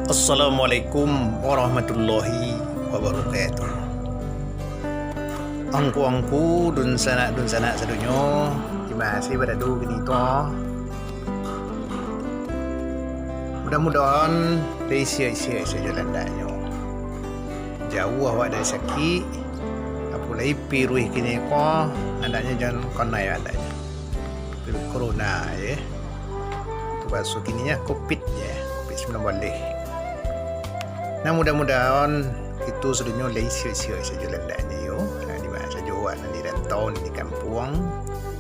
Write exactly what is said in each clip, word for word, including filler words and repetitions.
Assalamualaikum warahmatullahi wabarakatuh. Angku-angku, dunsanak-dunsanak sadonyo, di ma se barado kini tu? Mudah-mudahan lai siek-siek sajo landaknyo. Jauah awak dari sakik, apo lai piruih kini ko, andaknyo jan kanai andaknyo. Virus corona, ye. Tu bahaso kininyo covid, ye. Covid sambilan baleh. Nah, mudah-mudahan kito sadonyo lai siek-siek sajo landaknyo, yo. Nah, di ma sajo awak nan di rantau, nan di kampuang,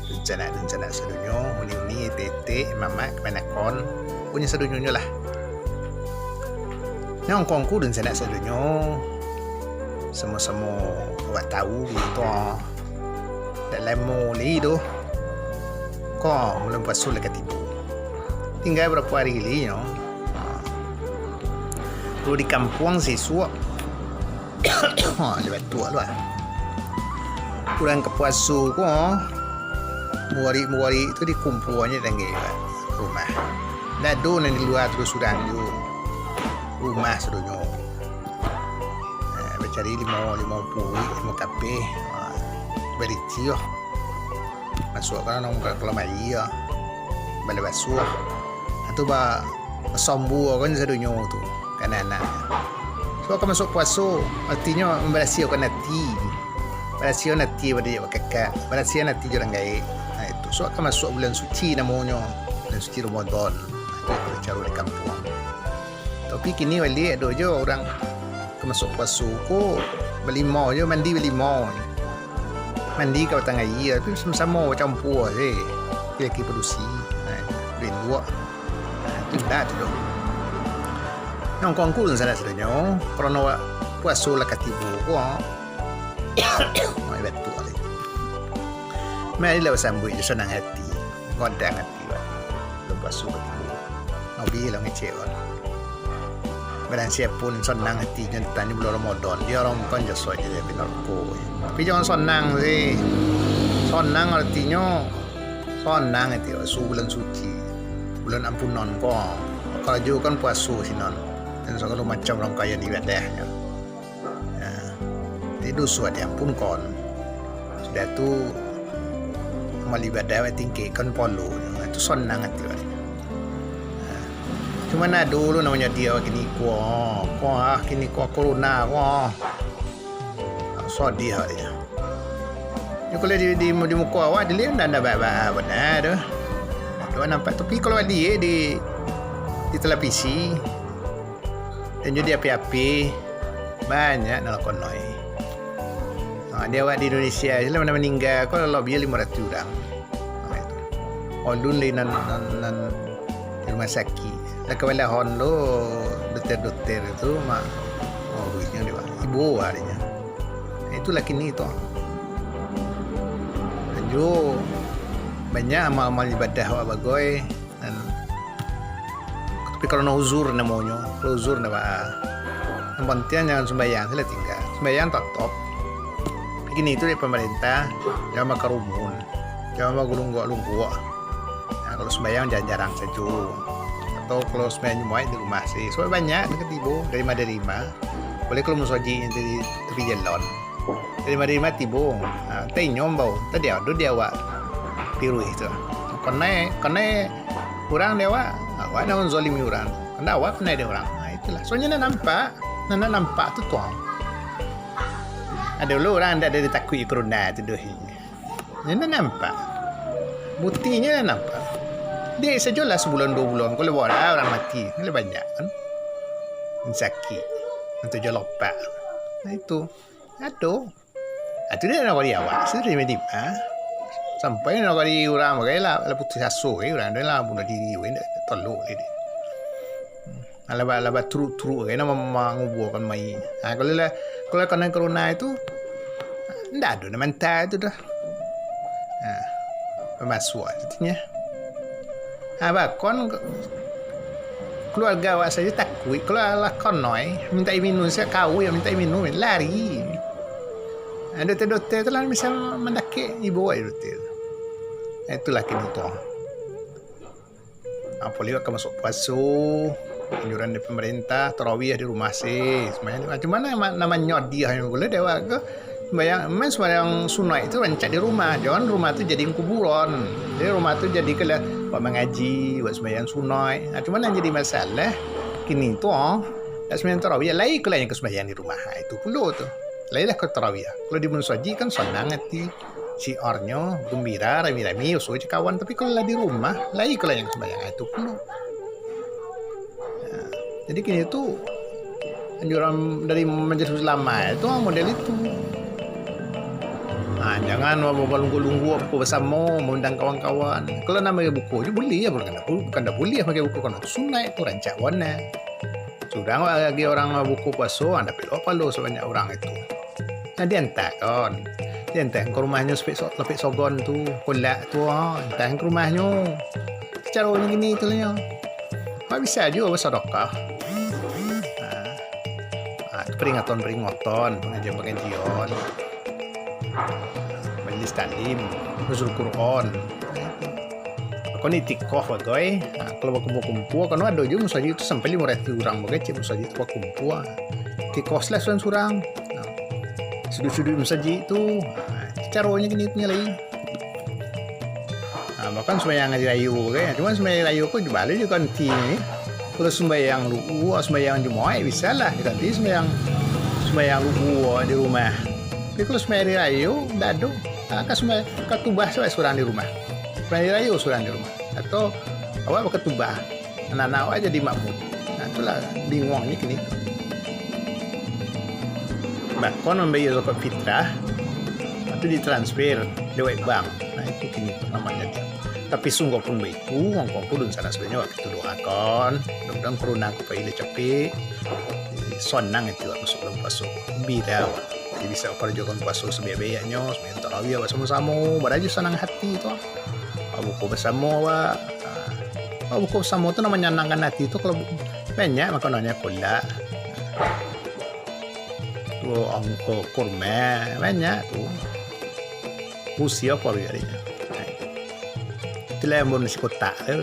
dunsanak-dunsanak sadonyo, uni-uni, etek-etek, mamak, kamanakon, punyo sadonyo lah. Nah, angku-angku dunsanak sadonyo, samo-samo awak tahu gitu. Dak lamo lai doh, ko bulan puaso lah ka tibo. Tingga barapo ari lai nyo. Ha. Kalau di kampuang sisuak, ha, lai batuak lah. Urang ka puaso ko, murid-murid tu dikumpuanyo tangga rumah. Dak ado nan di lua tu surang jo rumah sadonyo. Eh, bacari limo, limo puruik, limo kapeh. Ha, barisi lah. Masuak ka dalam ka-, ka lamari lah. Balai basuah. Ha, tu ba-, basambua kan sadonyo tu. Ka anak-anak. Sabab ka masuak puaso, artinyo mambarasiakan ati. Barasiakan ati pado inyo bakakak. Barasiakan ati jo urang gaek. Ha, itu. Sabab ka masuak bulan suci namonyo. Bulan suci Ramadan. Ha, itu caro di kampuang. Tapi kini baliak ado jo urang ka masuak puaso ko, balimau jo, mandi balimau. Mandi ka batang aia, tapi samo-samo bacampua se. Laki-laki padusi, ha, bainduak. Ha, tu indak tu doh. Nyo angku-angku dunsanak sadonyo, karano puaso lah ka tibo ko, ha. Mai batuak lai. Marilah basambuik jo sanang hati, godang ati. Bulan puaso ka tibo. Nabi lah ngecek kan. Barang siapo nan sanang atinyo ditanyo bulan Ramadan, diharamkan jasad jadi api narako. Tapi jangan sanang se. Sanang artinyo, sanang ati, su-, bulan suci. Bulan ampunan ko. Karajokan puaso sinan. Dan sagalo macam rangkaian ibadahnyo. Ha, jadi doso diampunkan. Sudah tu, amal ibadah awak tingkekkan palo. Ha, tu sanang ati awak. Ha, cuman ado lo namonyo dia awak kini ko, ko ah, kini ko corona ko. Sadiah awak dia. Yo, kalau di, di, di muko awak diliek ndak, ndak ba-, ba-, bana tu. Awak nampak, tapi kalau diliek di, di televisi, dan jo di api-api, banyak nan lakonoi. Ha, di awak di Indonesia se lah nan maningga ko labiah limo ratuih urang. Ha, itu. Alun lai nan, nan, nan di rumah sakik. Lah kabalahon lo dokter-dokter tu, mak, oh, duitnyo di awak. Ibo arinyo. Itulah kini tu. Dan jo banyak amal-amal ibadah awak bagoi. Dan, tapi kalau nak uzur namonyo, kalau uzur ndak baa. Yang penting jangan sembahyang, salah tinggal. Sembahyang tatap. Tapi kini tu dari pemerintah, jangan makarumun. Jangan bagulungguak-lungguak. Nah, kalau sembahyang jarang-jarang sajo. Atau kalau sembahyang Jumaat di rumah se. Sebab banyak nan ka tibo dari Madarima. Boleh kalau musajik dari tepi jalan. Dari Madarima tibo. Ha, entah inyo mambao, entah di ado di awak piruih tu. Kanai, kanai urang di awak, awak nan manzalimi urang. Kanai awak kanai di urang. Ha, itulah. Soalnyo nan nampak, nan, nan nampak tu tuang. Ado lo urang ndak ado ditakuik corona tu doh. Nyo nan nampak. Buktinyo nan nampak. Dek sajolah sabulan duo bulan, kalau bara urang mati, kalau banyak kan. Nan sakik, nan tajalopak. Nah, itu. Ado. Ah, tu dia nak bari awak, sudah dia menerima. Sampai nak bari urang bagai lah, lah putus aso, eh, urang dah lah bunuh diri, eh, ndak tolok lagi. Hmm. Alah ba-, alah baturuk-turuk gai, nak ma-, manguburkan mayik. Ha, kalau lah, kalau kena corona itu, ndak ado nak manta itu dah. Ha, pamasuak artinya. Ha, bakon ke-, keluarga awak saja takuik, kalau alah konoi, minta minum, sia kawin, minta minum, lari. Ha, dokter-dokter tu lah bisa mandakek ibo ai dokter tu. Ha, itulah kini tu. Apo liwat ka masuk puaso, anjuran dari pemerintah, tarawih di rumah se. Sumbayang di rumah. Cuma nan ma-, nan manyadiahnyo pulo dek awak ko, sumbayang, main sumbayang sunaik tu rancak di rumah. Jan rumah tu jadi kuburan. Jadi rumah tu jadi kalah buat mangaji, buat sumbayang sunaik. Ha, cuma nan jadi masalah, kini tu, oh, nak sumbayang tarawih, lai kalah nan ka sumbayang di rumah. Ha, itu pulo tu. Lai lah ka tarawih. Kalau di musajik kan sanang ati. Syiarnyo gembira, rami-rami, usaha jo kawan. Tapi kalau lah di rumah, lai kalau yang sembahyang itu pulo. Ha, jadi kini tu, anjuran dari Majelis Ulama itu model itu. Ha, jangan babalunggu-lunggu apa basamo, mengundang kawan-kawan. Kalau nak makai buku je boleh ya, bukan dak, bukan dak boleh makai buku, kalau tu sunat tu rancak warna. Surang lagi orang buku puaso, ha, dapek lo palo sabanyak urang itu. Nah, diantakan. Diantakan ka rumahnyo lapek so-, lapek sogon tu, kolak tu, ha, antakan ka rumahnyo. Caronyo kini tu lah nyo. Mak bisa juo basadakah. Ha. Ha, tu peringatan-peringatan, pangajian-pangajian. Majlis taklim, Nuzul Quran. Kon itikaf bagai, ha, kalau bakumpua-kumpua, kan ado juo musajik tu sampai limo ratuih urang bagai, cek musajik tu bakumpua. Itikaf lah surang-surang. Ha, sudut-sudut musajik tu, ha, caronyo kini tu lai. Ha, bahkan sumbayang hari rayo bagai, cuma sumbayang hari rayo ko baliak jo ganti ni. Kalau sumbayang luhua, sumbayang Jumaat, bisa lah diganti sumbayang, sumbayang luhua di rumah. Tapi kalau sumbayang hari rayo, ndak ado. Ha, ka sumbayang katubah surang di rumah. Sumbayang hari rayo surang di rumah. Atau awak bakatubah, anak-anak awak jadi makmum. Nah, itulah bingungnyo kini. Bahkan mambayar zakat fitrah, itu ditransfer lewat bank. Nah, itu kini namonyo. Tapi sungguahpun baitu, angku-angku dunsanak sadonyo, wakatu doakan, mudah-mudahan corona ko pai lah capek. Sanang itu masuk bulan puaso. Gembira awak. Jadi bisa karajokan puaso sabaiak-baiaknyo, sumbayang tarawih awak samo-samo, barajo sanang hati tu. Awak buko basamo awak. Ha. Awak buko basamo tu nan manyanangkan hati tu kalau bu-, banyak makanannyo kolak. Tu angko kurma, banyak tu. Usia apa biarinyo. Itulah yang baru nasi kotak tu.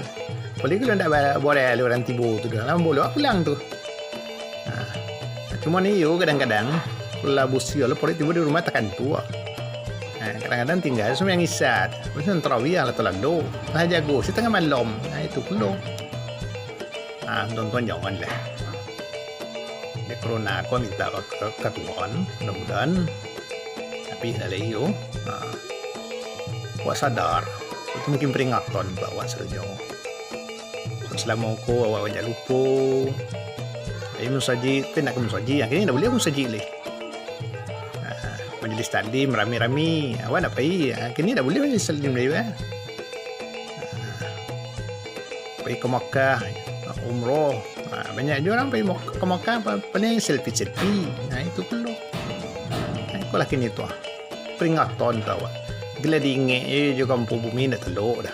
Apalagi kalau ndak ba-, boleh lah urang tibo tu dah. Lah bolo pulang tu. Ha. Cuma ni yo kadang-kadang, lah busia lah paruik tibo di rumah takantua. Ha, kadang-kadang tingga sumbayang Isya. Macam tarawih lah talado. Lah jago, satangah malam. Ha, itu pulo. Ha, tuan-tuan janganlah. Dek corona ko minta ka, ka, ka Tuhan, mudah-mudahan. Tapi lah lai yo. Ha. Awak sadar. Itu mungkin peringatan buat awak sadonyo. Salamo ko awak banyak lupo. Pai musajik, pai nak ka musajik. Akhirnyo ndak buliah musajik lai. Ha, majlis taklim rami-rami. Awak ndak pai. Akhirnyo ndak buliah majlis taklim lai, bah. Ha, pai ka Makkah, umrah. Ha, banyak juo urang pai Mak-, ka Makkah, pa-, paling selfie-selfie. Ha, itu pulo. Ha, ikolah kini tu, ah. Peringatan ka awak. Gila diingek je jo kampuang bumi ndak talok dah.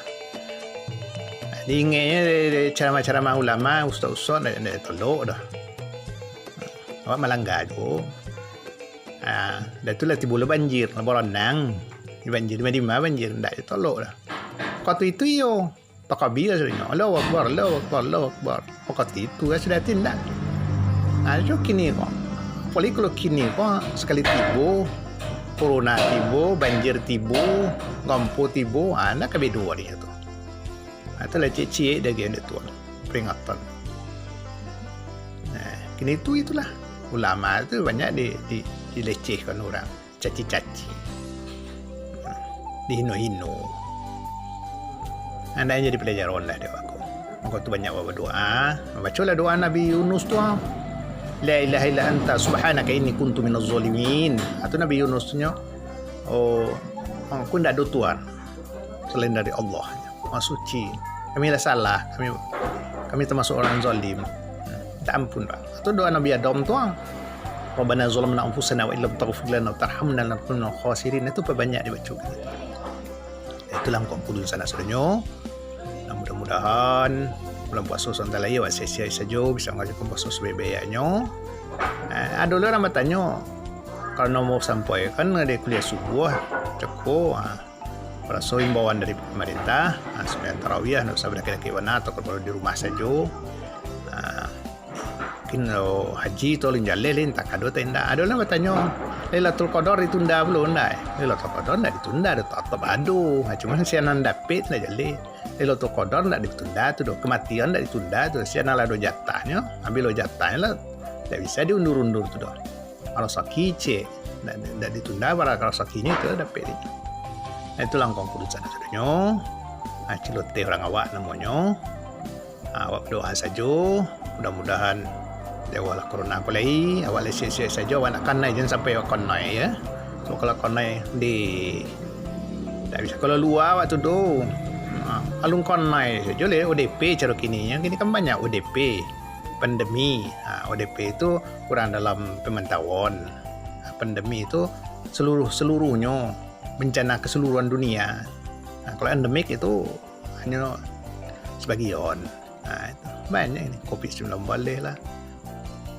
Diingeknyo dari, dari ceramah-ceramah ulama, ustaz-ustaz, ndak, ndak talok dah. Awak malangga juo. Ha, dah tu lah tibo lah banjir, lah baranang. Di banjir, di ma-di ma banjir, ndak talok dah. Wakatu itu iyo, takabir sadonyo. Allahu Akbar, Allahu Akbar, Allahu Akbar. Wakatu itu lah sudah tindak. Ha, so kini ko. Apalagi kalau kini ko, sakali tibo, corona tibo, banjir tibo, gampo tibo, ha, ndak ka bedo arinyo tu. Ha, tu lah ciek-ciek daging dek Tuhan. Peringatan. Nah, kini tu itulah. Ulama tu banyak di, di, dilecehkan urang. Caci-caci. Dihino-hino. Andaknyo jadi pelajaran lah dek aku. Mako tu banyak badoa. Bacolah doa Nabi Yunus tu, ah. La ilaha illa anta subhanaka inni kuntu minaz zalimin. Itu Nabi Yunus tu nyo, oh, aku ndak ado Tuhan selain dari Allah. Maha Suci. Kami lah salah. Kami, kami termasuk orang zalim. Minta ampun, Pak. Atau doa Nabi Adam tu, ah. Rabbana zalamna anfusana wa illam taghfir lana wa tarhamna lanakunanna minal khasirin. Itu perbanyak dibaco. Itulah angku-angku dunsanak sadonyo. Nah, mudah-mudahan bulan puaso sabanta lai awak sehat-sehat sajo, bisa mangarajokan puaso sabaiak-baiaknyo. Nah, ado lo urang batanyo, kalau nak mau sampaikan dari kuliah subuh, cako, ah. Raso imbauan dari pamarintah, ha, sumbayang tarawih, ndak usah badakek-dakek bana, atau kalau di rumah sajo. Ha, mungkin, oh, haji tu alun jaleh lai, antah ka ado atau indak. Ado lah batanyo, Lailatul Qadar ditunda pulo, ndak? Lailatul Qadar ndak ditunda, ado tatap ado. Ha, cuman sia nan dapek tu ndak jaleh. Lailatul Qadar ndak ditunda tu doh. Kematian ndak ditunda tu. Sia nan lah ado jatahnyo, ambiak lo jatahnyo lah. Ndak bisa diundur-undur tu doh. Rasaki ciek. Ndak, ndak ditunda, bara rasakinyo tu dapek. Nah, itu langkong kudusan sadonyo. Nah, ciloteh urang awak namonyo. Ha, awak badoa sajo, mudah-mudahan jauahlah corona ko lai, awak lai sehat-sehat sajo, awak nak kanai jan sampai awak kanai, ya. So, kalau kanai di, ndak bisa kalau lua awak tu doh. Ha, alun kanai sajo lai, O D P caro kini, yang kini kan banyak O D P, pandemi. Ha, O D P itu kurang dalam pemantauan. Ha, pandemi itu seluruh-seluruhnyo bencana keseluruhan dunia. Ha, kalau endemik itu hanyo sebagian. Ha, itu. Banyak ini, covid sembilan belas lah.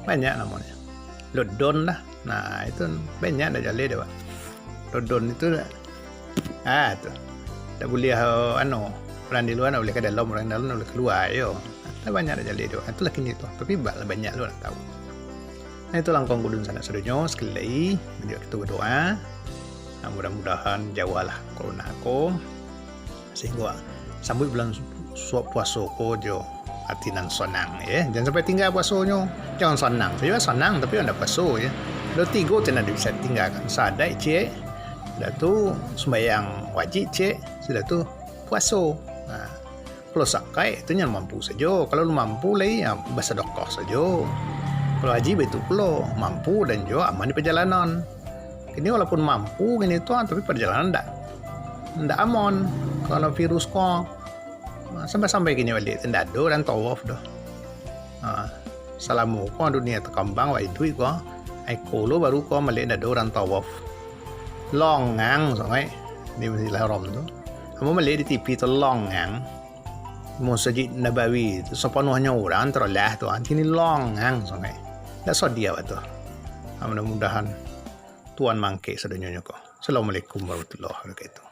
Banyak namonyo. Lockdown lah. Nah, itu banyak ndak jaleh dek awak. Lockdown itu ndak, ah, tu. Ndak buliah, eh, anu, urang di lua ndak buliah ka dalam, urang dalam ndak buliah kalua, yo. Lah banyak ndak jaleh dek awak. Itulah kini tu. Tapi ba-, banyak lo urang tahu. Nah, itu langkong kudusan sadonyo. Sekali lai, mari kito badoa. Nah, mudah-mudahan jauahlah corona ko. Sahinggo sambuik bulan su-, puaso ko jo ati nan sonang, ya. Jan sampai tingga puasonyo. Jan sonang. Sajo sonang, tapi ndak puaso, ya. Lo tigo tu ndak bisa tinggakan. Sahadaik ciek, sudah tu sumbayang wajib ciek, sudah tu puaso. Nah, kalau sakaik tu nyo mampu sajo. Kalau alun mampu lai, ya, basadakah sajo. Kalau haji baitu pulo, mampu dan jo aman di pajalanan. Kini walaupun mampu kini tu, tapi pajalanan ndak, ndak aman karano virus ko. Ha, sampai-sampai kini baliak tu ndak ado urang tawaf doh. Ha, salamo ko dunia takambang, wak iduik ko, iko lo baru ko baliak ndak ado urang tawaf. Longang sangaik di Masjidil Haram tu. Ambo baliak di T V tu longang. Masjid Nabawi tu sapanuahnyo urang tarolah tu, ha, kini longang sangaik. Ndak sadiah awak tu. Ha, mudah-mudahan Tuhan maangkek sadonyonyo ko. Assalamualaikum warahmatullahi wabarakatuh.